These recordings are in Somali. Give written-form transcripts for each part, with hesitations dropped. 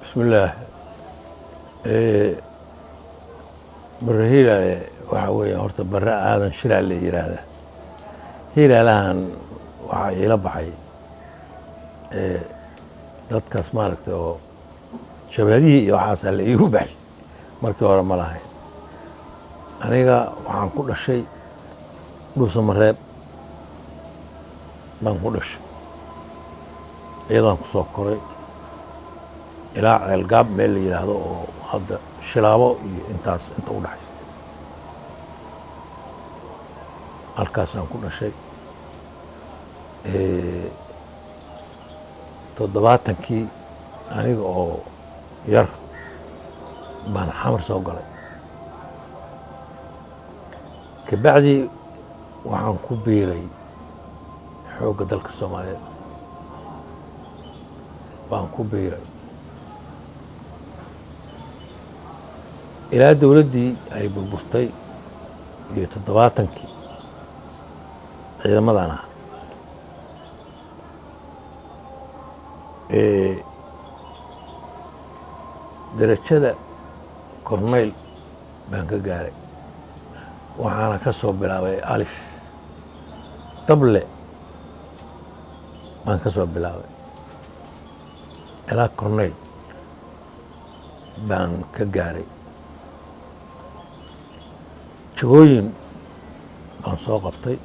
Bismillaah. Bare Hiilaale waxaa weeye horta Bare Aadan Shilaa la yidhaahdaa. Hiilaalahan waxaa iila baxay dadkaas maaragtay oo shabaadihii iyo waxaasaa la iigu baxay, markii hore ma lahayn. Aniga waxaan ku dhashay Dhuusamareeb baan ku dhashay, iyadaan ku soo koray ilaa Ceelgaab meel la yidhaahdo oo hadda Shilaabo iyo intaas inta u dhaxaysa, halkaasaan ku dhashay. 70kii aniga oo yar baan Xamar soo galay. Kabacdi waxaan ku biiray Xoogga Dalka Soomaaliyeed baan ku biiray ilaa dowladdii ay burburtay iyo 70kii ciidamadan ah. Derajada kornayl baan ka gaaray, waxaana ka soo bilaabay alif dable baan ka soo bilaabay ilaa kornayl baan ka gaaray. Jagooyin baan soo qabtay.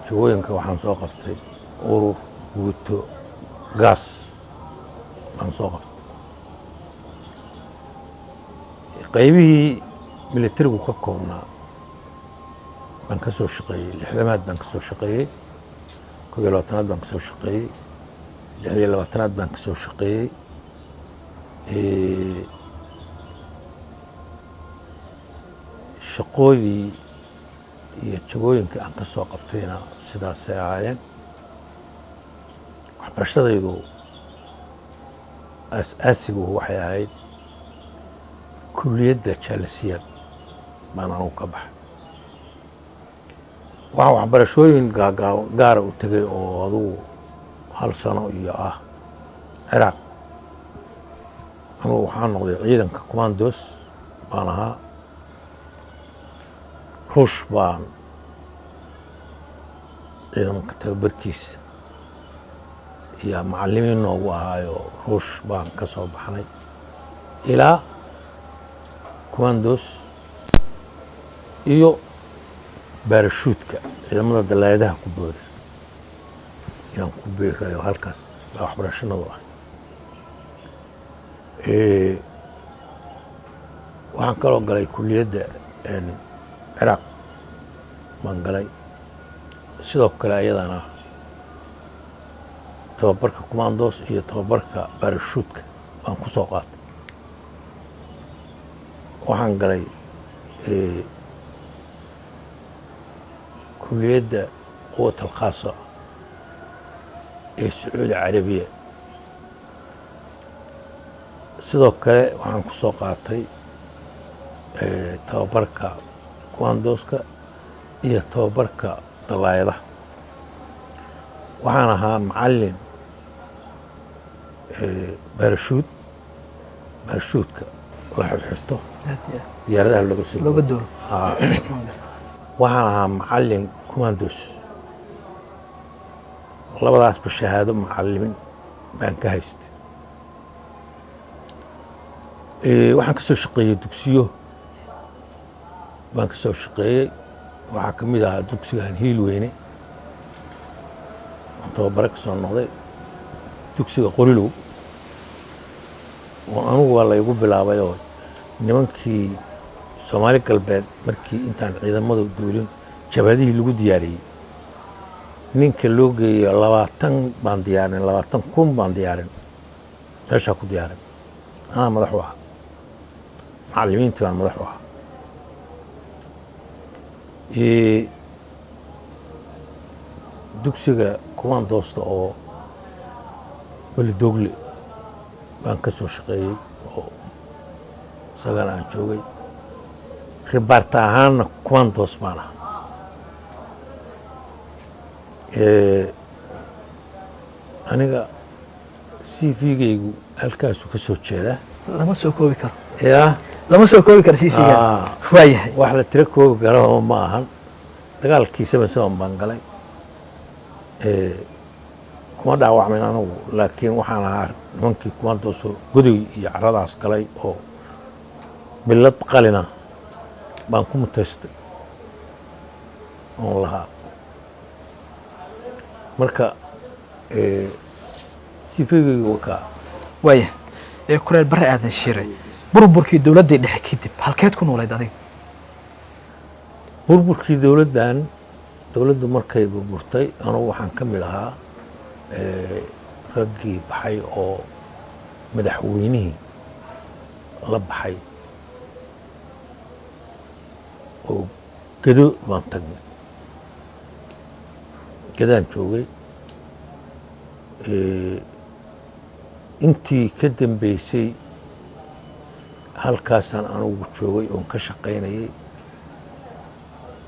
Jagooyinka waxaan soo qabtay urur, guuto, gaas baan soo qabtay. Qaybihii militarigu ka koobnaa baan ka soo shaqeeyey. 60aad baan ka soo shaqeeyey, 21aad baan ka soo shaqeeyey, 26aad baan ka soo shaqeeyey. Shaqoodii iyo jagooyinka aan ka soo qabtayna sidaasay ahaayeen. Waxbarashadaydu aas-aasigu waxay ahayd kulliyadda Jaalasiyaad baan anugu ka baxay. Waxaa waxbarashooyin gaara u tegay oo adugu hal sano iyo ah Ciraaq. Anugu waxaa noqday ciidanka commandos baan ahaa. Ruush baan ciidanka tababarkiisa iyo macalimiin noogu ahaayo, Ruush baan ka soo baxnay ilaa commandos iyo baarashuudka, ciidamada dalaayadaha ku booda yaan ku biirayo. Halkaas baa waxbarashanadu ah. Waxaan kaloo galay kulliyadda Ciraaq baan galay sidoo kale, ayadana tababarka commandos iyo tababarka baarashuudka baan ku soo qaatay. Waxaan galay kulliyadda quwat alkhaasa ee Sacuudi Carabiya. Sidoo kale waxaan ku soo qaatay tababarka commandoska iyo tababarka dalaayadaha. Waxaan ahaa macallin baarashuud, baarashuudka la xirxirto, diyaaradaha looga soo looga duulo. Waxaan ahaa macallin commandos, labadaasba shahaado macallimin baan ka haystay. Waxaan ka soo shaqeeyey dugsiyo baan ka soo shaqeeyey. Waxaa ka mid ahaa dugsigan Hiil Weyne aan tababare ka soo noqday, dugsiga Qorilow oo anugu waa laygu bilaabay oo nimankii Soomaali Galbeed markii intaan ciidamadu duulin jabhadihii lagu diyaariyey ninka loo geeyo 20 baan diyaarin, 20,000 baan diyaarin, meeshaa ku diyaarin. Anaa madax u ahaa, macallimiintii baan madax u ahaa. Dugsiga kumaandoosta oo Belidogle baan ka soo shaqeeyey oo isagana aan joogay. Ribaarta ahaanna commandos baan ahaa. Aniga CV-gaygu halkaasuu ka soo jeedaa. Lama soo koobi karo. Ya. Lama soo koobi karo CV-ga. Waayahay. Wax la tiro koobi karo ma ahan. Dagaalkii 7-7 baan galay. Kuma dhaawacmin anigu, laakiin waxaan ahaa nimankii kumandoosoo godoy iyo caradaas galay oo bilad qalina baan ku mutaystay oon lahaa. Marka CV-gaygu wakaa. Waaya, ee Korneyl Barre Aadan Shire, burburkii dowladdii dhexe kadib halkeed ku noolayd adiga? Burburkii dowladdan, dowladdu markay burburtay, anugu waxaan ka mid ahaa raggii baxay oo madaxweynihii la baxay oo Gedo baan tagnay. Gedaan joogay. Intii ka dambeysay halkaasaan anugu joogay oon ka shaqaynayay.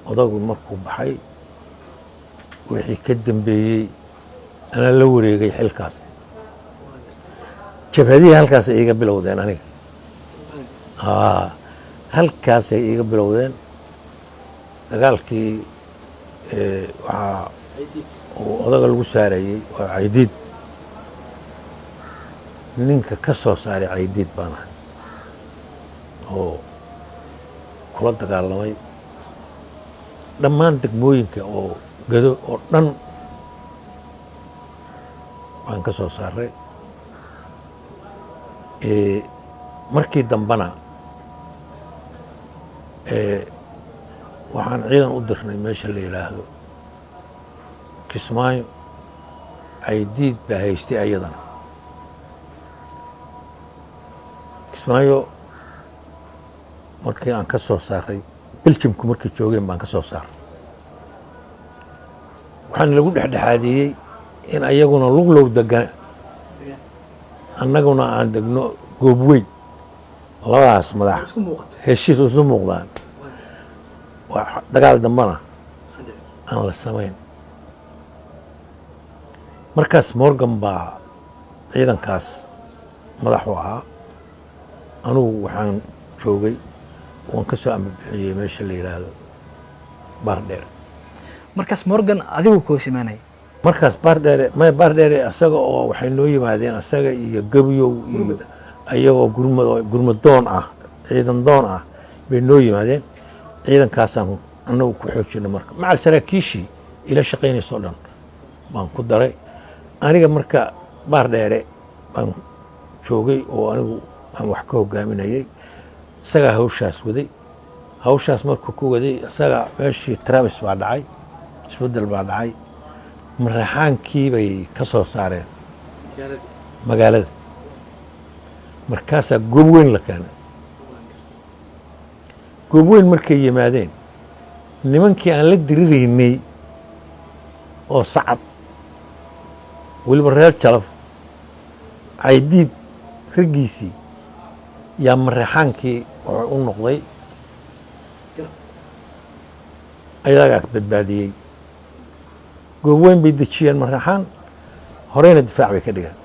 Odagu markuu baxay wixii ka dambeeyey anaa la wareegay xilkaas. Jabhadihii halkaasay iiga bilowdeen aniga. Halkaasay iiga bilowdeen. Dagaalkii waxaa uu odaga lagu saarayey waa Caydiid. Ninka ka soo saaray Caydiid baan ahay oo kula dagaalamay dhammaan degmooyinka oo Gado oo dhan baan ka soo saaray. Markii dambena waxaan ciidan u dirnay meesha la yidhaahdo Kismaayo. Caydiid baa haystay ayadana Kismaayo. Markii aan ka soo saaray, Beljimku markay joogeen baan ka soo saaray. Waxaana lagu dhexdhexaadiyey in ayaguna Luglow degana, annaguna aan degno Goobweyn. Labadaas madax heshiis isu muuqdaan, waa dagaal dambana aan la samayn. Markaas Morgan baa ciidankaas madaxu ahaa. Anugu waxaan joogay, waan ka soo ambabixiyey meesha la yidhaahdo Baardheer. Markaas Morgan adigu ku hoos imaanaya? Markaas Baardheere maya. Baardheere asaga oo waxay noo yimaadeen asaga iyo Gebyow iyo ayagoo gurmad gurmadoon ah, ciidan doon ah bay noo yimaadeen. Ciidankaasaan annagu ku xoojinay. Marka macal saraakiishii ila shaqaynayso o dhan baan ku daray aniga. Marka Baardheere baan joogay oo anigu aan wax ka hogaaminayay. Isagaa hawshaas waday. Hawshaas markuu ku waday isaga, meeshii Travis baa dhacay, isbeddel baa dhacay. Maraxaankii bay ka soo saareen magaalada. Markaasaa Goobweyn la keenay. Goobweyn markay yimaadeen, nimankii aan la diriraynay oo Sacad, weliba reer Jalaf, Caydiid raggiisii, yaa Maraxaankii wuxuu u noqday ayagaa badbaadiyey. Goobweyn bay dejiyeen Maraxaan, horeyna difaac bay ka dhigeen.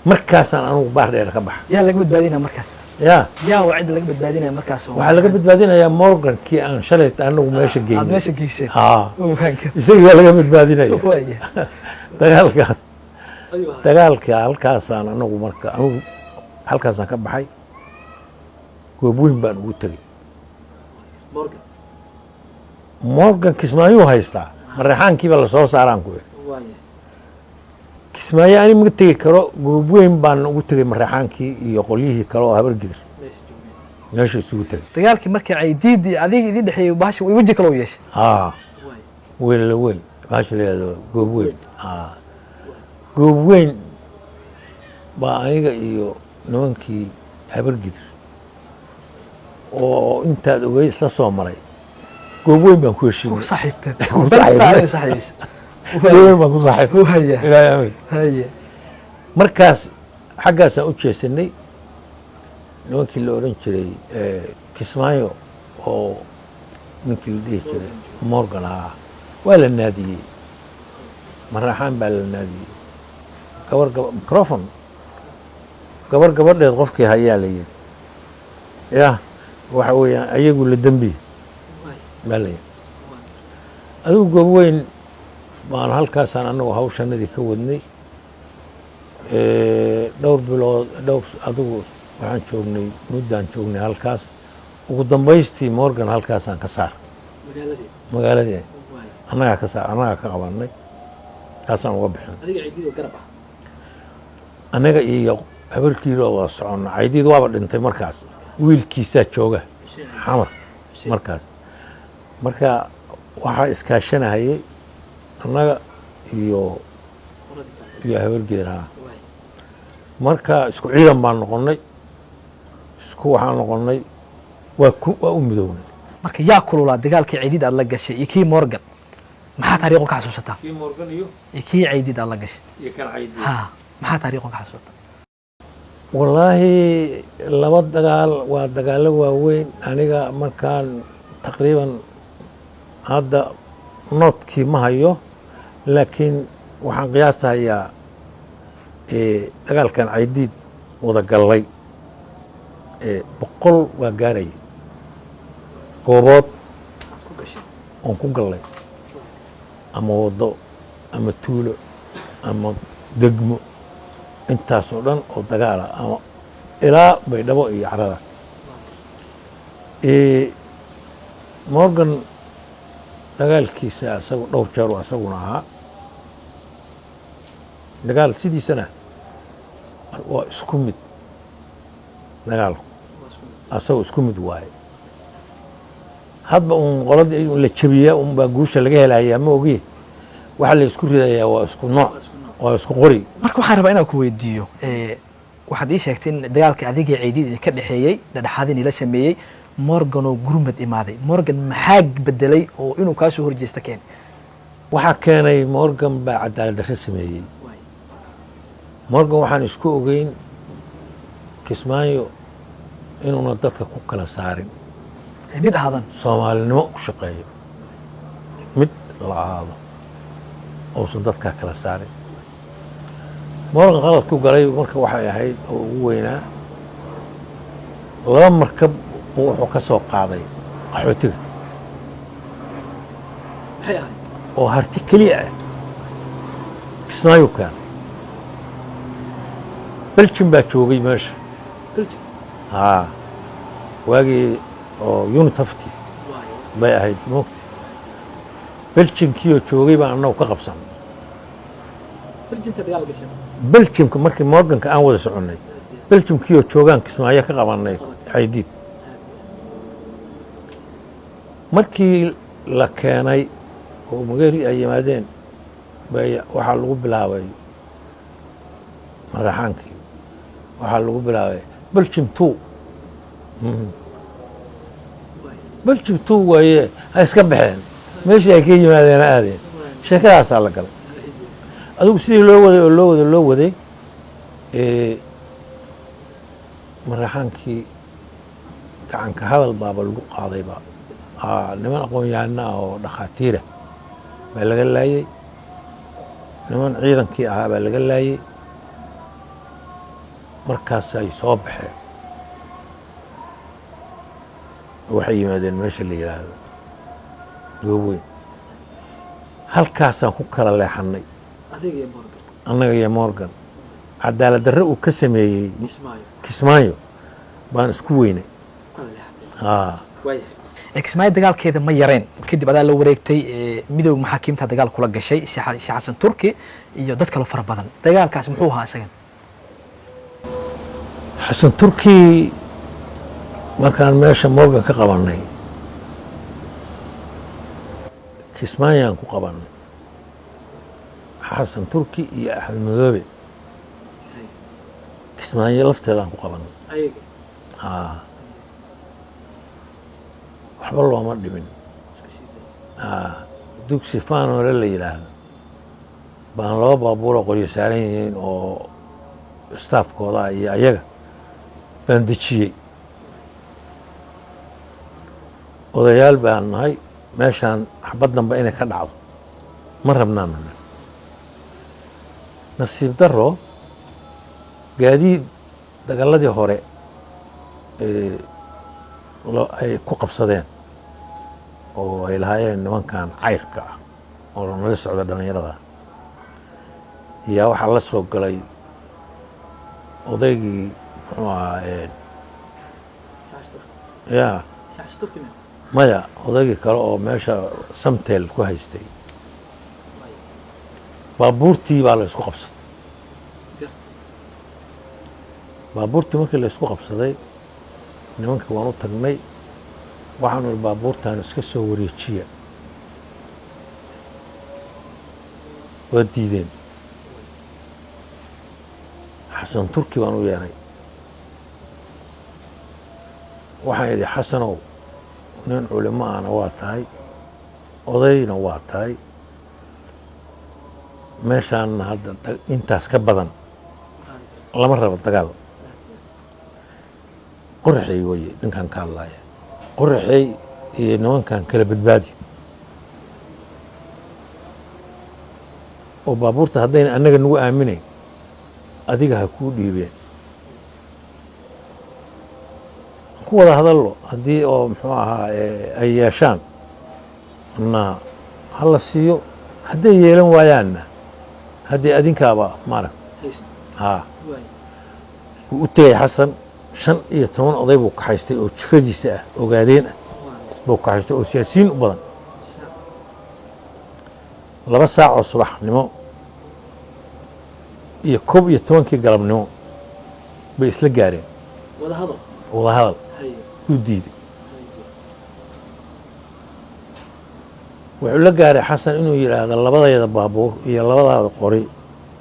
Markaasaan anugu Baar Dheer ka baxa. Yaa laga badbaadinaya markaas? Ya. Yaa waa cidda laga badbaadinaya markaas? Waxaa laga badbaadinayaa Morgan kii aan shalay anagu meesha aad geynay. Meesha geyseen. Haa, isagii baa laga badbaadinaya. Dagaalkaas, dagaalka halkaasaan anagu, marka anugu halkaasaan ka baxay, Goobweyn baan ugu tegey. Morgan Kismaayuu haystaa, Mareexaankiiba lasoo saaraan ku iri. Kismaayo ani ma tegi karo. Goobweyn baan ugu tegey Mareexaankii iyo qolyihii kale oo Habargidir meesha isugu tegey. Dagaalkii markii Caydiid iyo adiga idin dhexeeyey, bahasha weji kale u yeeshay. Haa, weyn la weyn bahasha la yihahdo Goobweyn. Haa, Goobweyn baa aniga iyo nimankii Habargidir oo intaad ogey isla soo maray, Goobweyn baan ku ku heshiinay. Saaxiibteen. Ku saaxiibnay. Saaxiibis. Goobweyn baan ku saaxiib. Ilaahay amri. Markaas xaggaasaan u jeesanay. Nimankii la odhan jiray Kismaayo oo ninkii la dhihi jiray Morgan ahaa waa la naadiyey. Maraxaan baa la naadiyey. Gabar microphone, gabar gabadheed qofkii hayaa la yidhi, yah, waxa weeyaan ayagu la dembi baa la yidhi. Adigu goob weyn baan halkaasaan anagu hawshanadii ka wadnay dhowr bilood, dhowr, adigu waxaan joognay, muddaan joognay halkaas. Ugu dambaystii Morgan halkaasaan ka saar magaaladii, annagaa ka saar, annagaa ka qabanay, kaasaan uga bixinay. Annaga iyo habarkiiloo wada soconna. Caydiid waaba dhintay markaas, wiilkiisaa jooga Xamar markaas. Marka waxaa iskaashanahayay annaga iyo habargeed. Haa, marka isku ciidan baan noqonnay, isku waxaan noqonnay, waa u midownay. Marka yaa kululaa dagaalkii Caydiid aad la gashay iyo kii Morgan? Maxaa taariikhun ka xasuusataa? Kii Morgan iyo Iyo kii Caydiid aad la gashay. Iyo kan Caydiid. Ha, maxaa taariikhun ka xasuusataa? Wallaahi, laba dagaal waa dagaallo waaweyn. Aniga markaan taqriiban hadda noodkii ma hayo, laakiin waxaan qiyaasahayaa dagaalkan Caydiid wada gallay 100 waa gaaraya goobood oon ku gallay, ama waddo ama tuulo ama degmo, intaasoo dhan oo dagaala, ama ilaa Baydhabo iyo Carada. Morgan dagaalkiisa isagu dhowr jeer uu asaguna ahaa dagaal. Sidiisana waa isku mid dagaalku, asagoo isku mid waaye. Hadba uun qoladii in la jabiyaa unbaa guusha laga helayaa, ma ogiye waxa la isku ridayaa waa isku nooc, waa isku qori. Marka waxaan rabaa inaan ku weydiiyo, waxaad ii sheegtay in dagaalka adigii Caydiid ka dhexeeyey dhexdhexaadin ila sameeyey Morgan oo gurmad imaaday. Morgan maxaa bedelay oo inuu kaa soo horjeesta keenay? Waxaa keenay Morgan baa cadaalad darre sameeyey. Morgan waxaan isku ogeyn Kismaayo inuuna dadka ku kala saarin, Ay mid ahaadan. Soomaalinimo ku shaqeeyo, mid la ahaado, uusan dadkaa kala saarin. Morgan qalad ku galay marka waxay ahayd oo ugu weynaa, laba markab buu wuxuu ka soo qaaday qaxootiga oo Harti keliya ah, Kismaayo keenay. Belgium baa joogay meesha, haa, waagii oo UNITAF-ti bay ahayd moogta. Belgiumkiioo joogay baan annagu ka qabsan. Belgiumka markii Morganka aan wada soconnay, Belgiumkiioo joogaan Kismaayo ka qabanay Xaydiid. Markii la keenay oo Mageeri ay yimaadeen bay waxaa lagu bilaabay maraxaankii, waxaa lagu bilaabay Belgium two, Belgium two waaye, ha iska baxeen meeshii ay ka yimaadeen, ha aadeen. Sheekadaasaa la galay. Adigu sidii loo waday oo loo waday loo waday, maraxaankii gacanka hadal baaba lagu qaadayba. Niman aqoon-yahano ah oo dhakhaatiira baa laga laayey, niman ciidankii ahaa baa laga laayey. Markaasay soo baxeen, waxay yimaadeen meesha la yidhaahdo Gooboyn. Halkaasaan ku kala leexannay annaga iyo Morgan. Cadaalad darre uu ka sameeyey Kismaayo baan isku weynay. Kismaayo dagaalkeeda ma yareen. Kadib adaa la wareegtay, midowga maxaakiimta dagaal kula gashay, Sheekh Xasan Turki iyo dad kaloo fara badan. Dagaalkaas muxuu ahaa isagan? Xasan Turki markaan meesha Morgan ka qabanay, Kismaayaan ku qabanay Xasan Turki iyo Axmed Madoobe. Kismaayo lafteedaan ku qabanay, waxba looma dhimin. Dugsi Faanoole la yidhaahdo baan laba baabuuroo qoryo saaran yihiin oo staafkooda iyo ayaga baan dejiyey. Odayaal baan nahay, meeshaan xabad dambe inay ka dhacdo ma rabnaan. Nasiib daro, gaadiid dagaaladii hore ay ku qabsadeen oo ay lahaayeen nimankan cayrka ah oo nala socda dhallinyarada, yaa waxaa la soo galay odaygii, muxuu ahaa, ya maya, odaygii kale oo meesha Samtel ku haystay. Baabuurtii baa la isku qabsaday. Baabuurtii markii la isku qabsaday, nimankii waan u tagnay. Waxaanu ihi, "Baabuurtan iska soo wareejiya." Waa diideen. Xasan Turki baan u yeeray. Waxaan idhi, "Xasanow, nin culimo ahna waa tahay, odayna waa tahay, meeshaanna hadda intaas ka badan lama rabo dagaal. Qoraxey weye ninkan ka hadlaya, Qoraxey iyo nimankan kala badbaadi oo baabuurta haddayna annaga nagu aaminayn, adiga ha kuu dhiibeen, ku wada hadallo. Haddii oo muxuu ahaa ay yeeshaan na ha la siiyo, hadday yeelan waayaanna haddii adinkaaba maarag." Haa, wuu u tegay Xasan. 15 oday buu kaxaystay oo jifadiisa ah, Ogaadeen ah buu kaxaystay oo siyaasiyiin u badan. 2 saac oo subaxnimo iyo 11-kii galabnimo bay isla gaareen wadahadal. Wuu diiday. Wuxuu la gaaray Xasan inuu yidhaahdo, "Labadayda baabuur iyo labadaada qori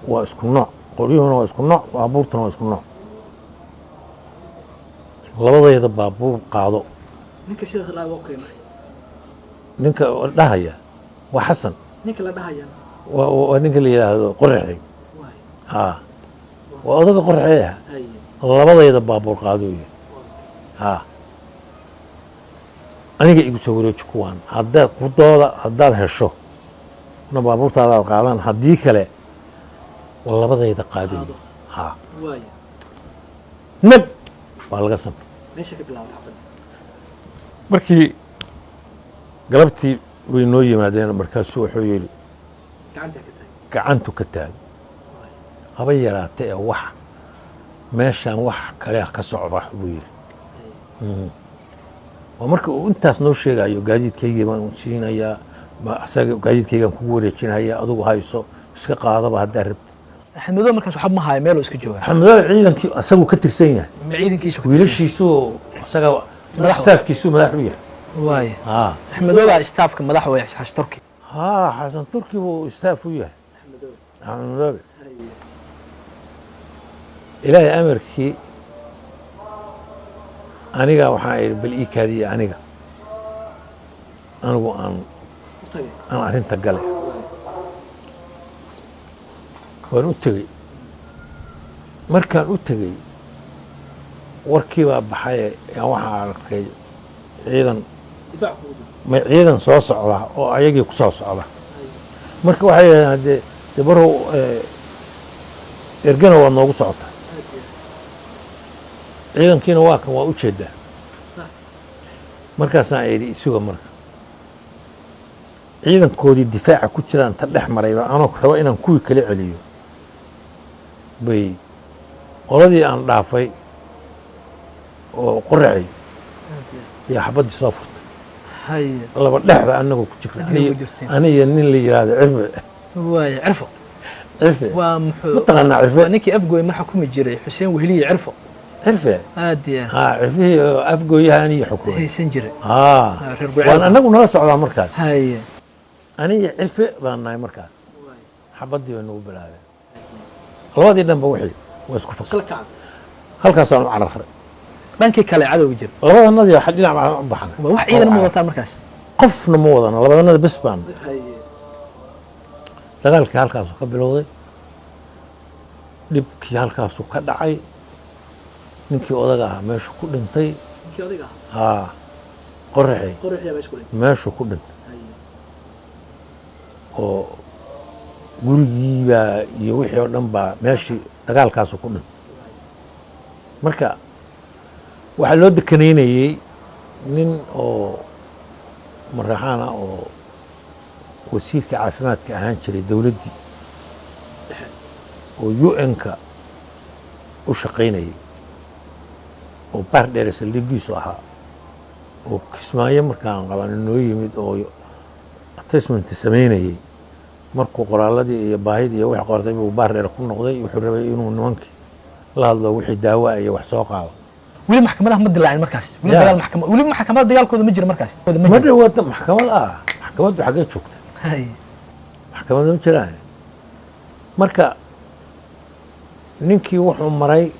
waa isku nooc, qoryuhuna waa isku nooc, baabuurtuna waa isku nooc, labadayda baabuur qaado." Ninka dhahaya waa Xasan, waa ninka la yidhaahdo Qoraxey. Haa, waa odaga Qoraxey ah. "Labadayda baabuur qaado," yiri. Haa, "aniga igu soo wareeji kuwaan. Haddaad ku dooda, haddaad hesho na baabuurtaadaad qaadan, haddii kale labadayda qaado." Haa, nag waa laga samray. Markii galabtii way noo yimaadeen. Markaasuu wuxuu yidhi, "Gacantu ka taag, haba yaraata ee wax meeshaan wax kale ka socda," buu yidhi. Waa marka uu intaas noo sheegayo, "Gaadiidkaygii baan siinayaa asaga, gaadiidkaygaan kugu wareejinaya, adigu hayso, iska qaadaba haddaa rabtid." Axmedo markaas waxba ma hayo, meeluu iska joogaa. Axmedo ciidankii asagu ka tirsan yahay. Ciidankiisa. Wiilashiisu isaga staafkiisu madax u yahay. Waay, Axmedoogaa staafka madax way Xasan Turki. Haa, Xasan Turki buu staaf u yahay Axmed Madoobe. Ilaahay amarkii, aniga waxaan idhi, "Bal ii kaadiye, aniga anigu aan arrinta gale." Waan u tegey. Markaan u tegey, warkii baa baxaye. Yaan waxaan arkay ciidan, ma ciidan soo socda oo ayagii ku soo socda. Marka waxay yidhahdeen, haddee de barow, ergana waad noogu socotaa, ciidankiina waa kan, waa u jeedaa. Markaasaan idhi, "Isuga." Marka ciidankoodii difaaca ku jiraan ta dhex marayba, anoo rabo inaan kuwii kala celiyo, bay qoladii aan dhaafay oo Qoracay yaa xabaddii soo furtay. Laba dhexda anagoo ku jirna, aniyo nin la yidhaahdo Cirfe. Waay, Cirfo. Cirfe. Waa muxuu? Mataqaanaa Cirfe? Waa ninkii Afgooy mar xukumi jiray, Xuseen Weheliye Cirfo. Cirfe. Aad iyo aad. Haa, Cirfihii Afgooyaha aniyo xukumay haysan jiray. Haa. Reer Guceel. Waan anagu nala socdaa markaas. Aniyo Cirfe baan nahay markaas. Xabaddii bay nagu bilaabeen labadii dhanba, wixii waa isku fakay. Halkaasaan u cararray. Dhankii kale cadowga jira. Labadanadii dhinac baan u baxnay. Wax ciidan ma wadataan markaas? Qofna ma wadano, labadanada bes baan. Dagaalkii halkaasuu ka bilowday, dhibkii halkaasuu ka dhacay. Ninkii odaga ahaa meeshuu ku dhintay. Haa, Qoraxey meeshuu ku dhintay oo Gurigiibaa iyo wixii oo dhan baa meeshii dagaalkaasu ku dhintay. Marka waxaa loo dekanaynayey nin oo maraxaan ah oo wasiirka caafimaadka ahaan jiray dowladdii oo UN-ka u shaqaynayay oo Baar Dheere saldhigiisu ahaa, oo Kismaayo markaan qaban noo yimid oo attachment samaynayey. Markuu qoraaladii iyo baahidii iyo wixii qortay buu Baar Dheere ku noqday. Wuxuu rabay inuu nimankii la hadlo, wixii daawo ah iyo wax soo qaado. Weli maxkamadaha ma dilaacin markaas weli? Ya. Dagaal maxkamad, weli maxkamada dagaalkooda ma jiro markaas? Ma dhawaata maxkamad ah, maxkamaddu xaggee joogta? Maxkamad ma jiraan. Marka ninkii wuxuu maray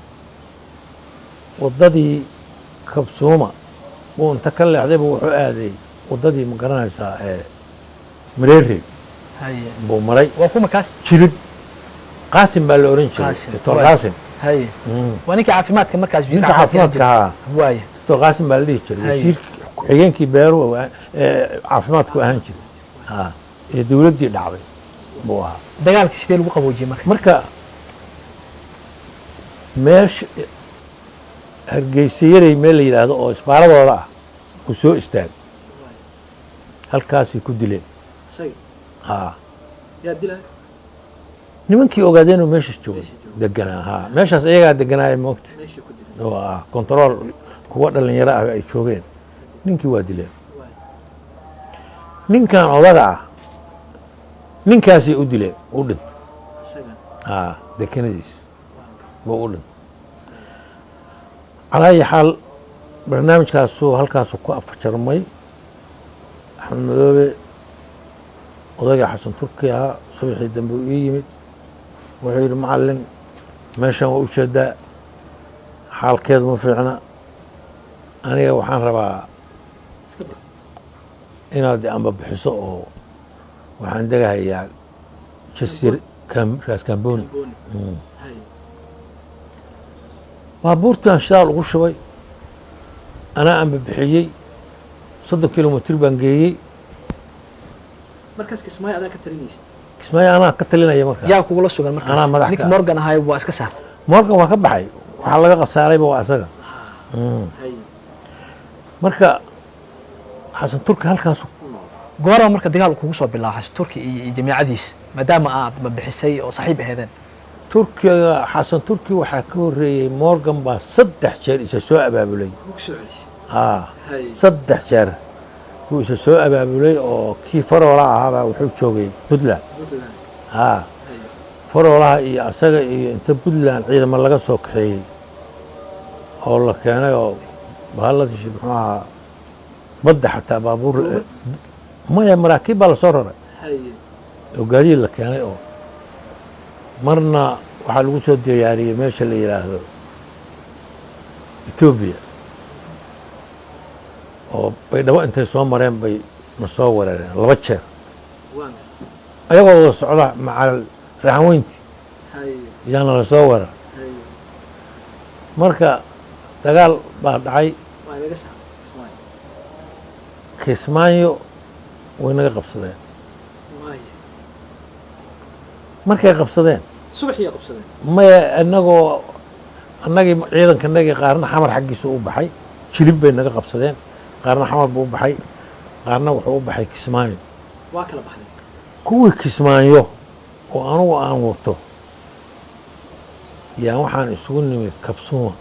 waddadii Kabsuuma buu inta ka leexdayba wuxuu aaday waddadii, ma garanaysaa, ee Mareere buu maray. Waa kuma kaas? Jirib Qaasim baa la oran jiray. Qaasim, Doctor waay. Qaasim. Waa ninkii caafimaadka markaas? Ninka caafimaadka ahaa. Doctor Qaasim baa la dhihi jiray. Wasiirka ku-xigeenkii beeruhu ee caafimaadku ahaan jiray, ha, ee dowladdii dhacday buu ahaa. Dagaalkii sidee lagu qaboojiyey marka? Marka meesha Hargeysa Yarey meel la yidhaahdo oo isbaaradooda ah uu soo istaagay, halkaasay ku dileen. Ha, nimankii ogaadeen oo meesha joogay deganaa, ha, meeshaas iyagaa deganaaya, moogta, oo ah control kuwa dhalinyaro ah ay joogeen. Ninkii waa dileen. Ninkan odaga ah ninkaasay u dileen, u dhintay, ha, dekenadiis buu u dhintay. Calaa ayi xaal, barnaamijkaasuu halkaasu ku afajarmay. Axmed Madoobe, odayga Xasan Turki ahaa, subaxii dambe uu ii yimid. Wuxuu yidhi: "Macallin, meeshan waa ujeedaa, xaalkeedu ma fiicna. Aniga waxaan rabaa inaad amba bixiso oo waxaan degahayaa Jasiir Raas Kamboni." Baabuurtaan shidaal ugu shubay, anaa amba bixiyey, 30 kilomitr baan geeyey. Markaas Kismaayo adaa ka talinaysa? Kismaayo anaa ka talinaya markaas. Yaa kugula sugan markaas? Anaa madax ninka ka ah. Morgan ahay waa iska saar. Morgan waa ka baxay, waxaa laga khasaarayba waa asaga. Marka Xasan Turki halkaasu Goorma marka dagaal kugu soo bilaabo Xasan Turki iyo jamiicadiisa, maadaama aad ma bixisay oo saaxiib aheedeen? Turkiga, Xasan Turki waxaa ka horreeyey Morgan baa saddex jeer isa soo abaabulay. 3 jeer buu isa soo abaabulay, oo kii Faroola ahaabaa wuxuu joogay Puntland. Faroolaha iyo asaga iyo inta Puntland ciidamo laga soo kaxeeyey oo la keenay oo bahaladiisi, muxuu ahaa, badda xataa baabuur maya, maraakiib baa lasoo raray oo gaadiid la keenay, oo marna waxaa lagu soo diyaariyey meesha la yidhaahdo Etoobiya, oo Baydhabo intay soo mareen bay na soo weerareen laba jeer, ayagoo wada socda macal raxanweynti yaana la soo weerar. Marka dagaal baa dhacay. Kismaayo way naga qabsadeen. Markay qabsadeen, maya, inagoo annagii ciidankanagii qaarna Xamar xaggiisa u baxay, Jilib bay naga qabsadeen, qaarna Xamar buu u baxay, qaarna wuxuu u baxay Kismaayo. Kuwii Kismaayo oo anugu aan wato yaa waxaan isugu nimid Kabsuuma.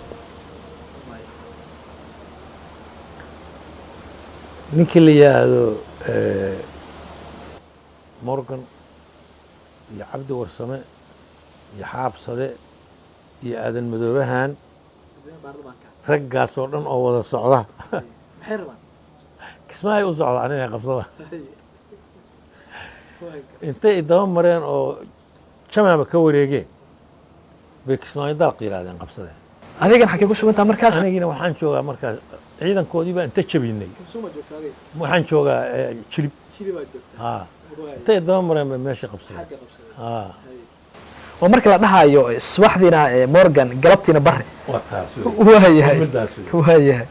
Ninkii la yidhaahdo Morgan iyo Cabdi Warsame iyo Xaabsade iyo Aadan Madoobahan, raggaas oo dhan oo wada socda Kismaayo u socda inay qabsada, intay daba mareen oo jamaaba ka wareegeen bay Kismaayo dalaq yidhahdeen, qabsadeen. Adigan xagee ku sugantaa markaas? Anigina waxaan joogaa markaas, ciidankoodii baa inta jabinay, waxaan joogaa Jilib. Ha, intay daba mareen bay meesha qabsadeen, ha. Oo marka la dhahayo subaxdiina Morgan, galabtiina Bare. Waa taas wey. Waayahay. Midaas wey. Waayahay.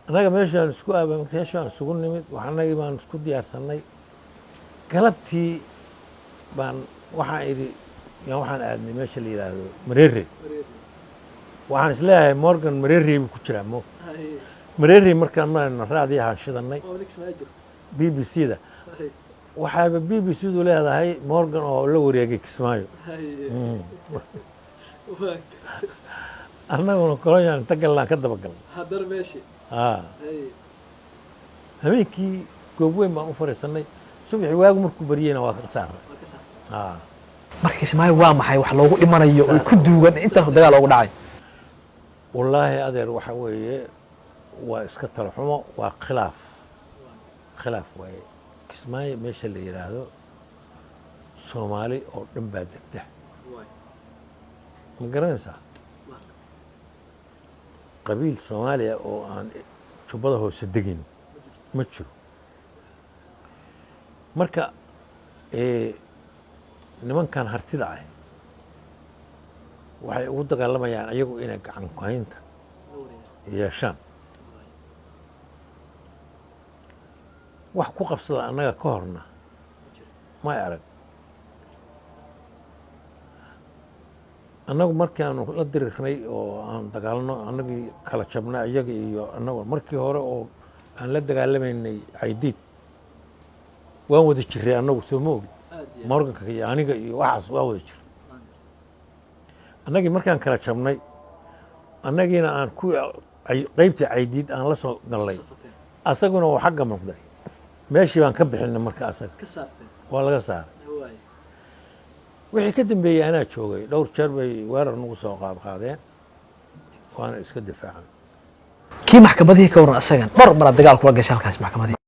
Annaga meeshaan isku aaba, meeshaan isugu nimid, waxanagii baan isku diyaarsanay. Galabtii baan Waxaan idhi, yaan waxaan aadnay meesha la yidhaahdo Mareere. Waxaan isleeyahay Morgan Mareerey buu ku jiraa mo Mareerey. Markaan marayno raadiyahaan shidanay BBC da. Waxaaba BBC du leedahay Morgan oo la wareegay Kismaayo. Annaguna kolonyaan inta gallaan ka daba galnay. Habeenkii goob weyn baan u fariisanay. Subaxii waagu markuu baryeyna waa ka saaray. Marka Kismaayo waa maxay wax loogu dhimanayo oo ku duugan intaas dagaal oogu dhacay? Wallaahi adeer, waxa weeye waa iska talo xumo, waa khilaaf, khilaaf waaye. Kismaayo meesha la yidhaahdo Soomaali oo dhan baa degta, ma garanaysaa? Qabiil Soomaaliya oo aan Jubbada Hoose degin ma jiro. Marka nimankan hartida ah waxay ugu dagaalamayaan ayagu inay gacan ku-haynta yeeshaan. Wax ku qabsada annaga ka horna may arag. Annagu markaanu la dirirnay oo aan dagaalno, annagii kala jabnay iyaga iyo annagu, markii hore oo aan la dagaalamaynay Caydiid waan wada jiray annagu, soo ma ogid? Morganka iyo aniga iyo waxaas waan wada jiray. Annagii markaan kala jabnay, annagiina aan ku qeybtii Caydiid aan la soo gallay, asaguna uu xagga noqday, meeshii baan ka bixinay. Marka asaga waa laga saaray. Wixii ka dambeeyey anaa joogay. Dhowr jeer bay weerar nagu soo qaadqaadeen, waana iska difaacnay. Kii maxkamadihii ka waran asagan? Dhowr maraad dagaal kula gashay halkaas maxkamadihii.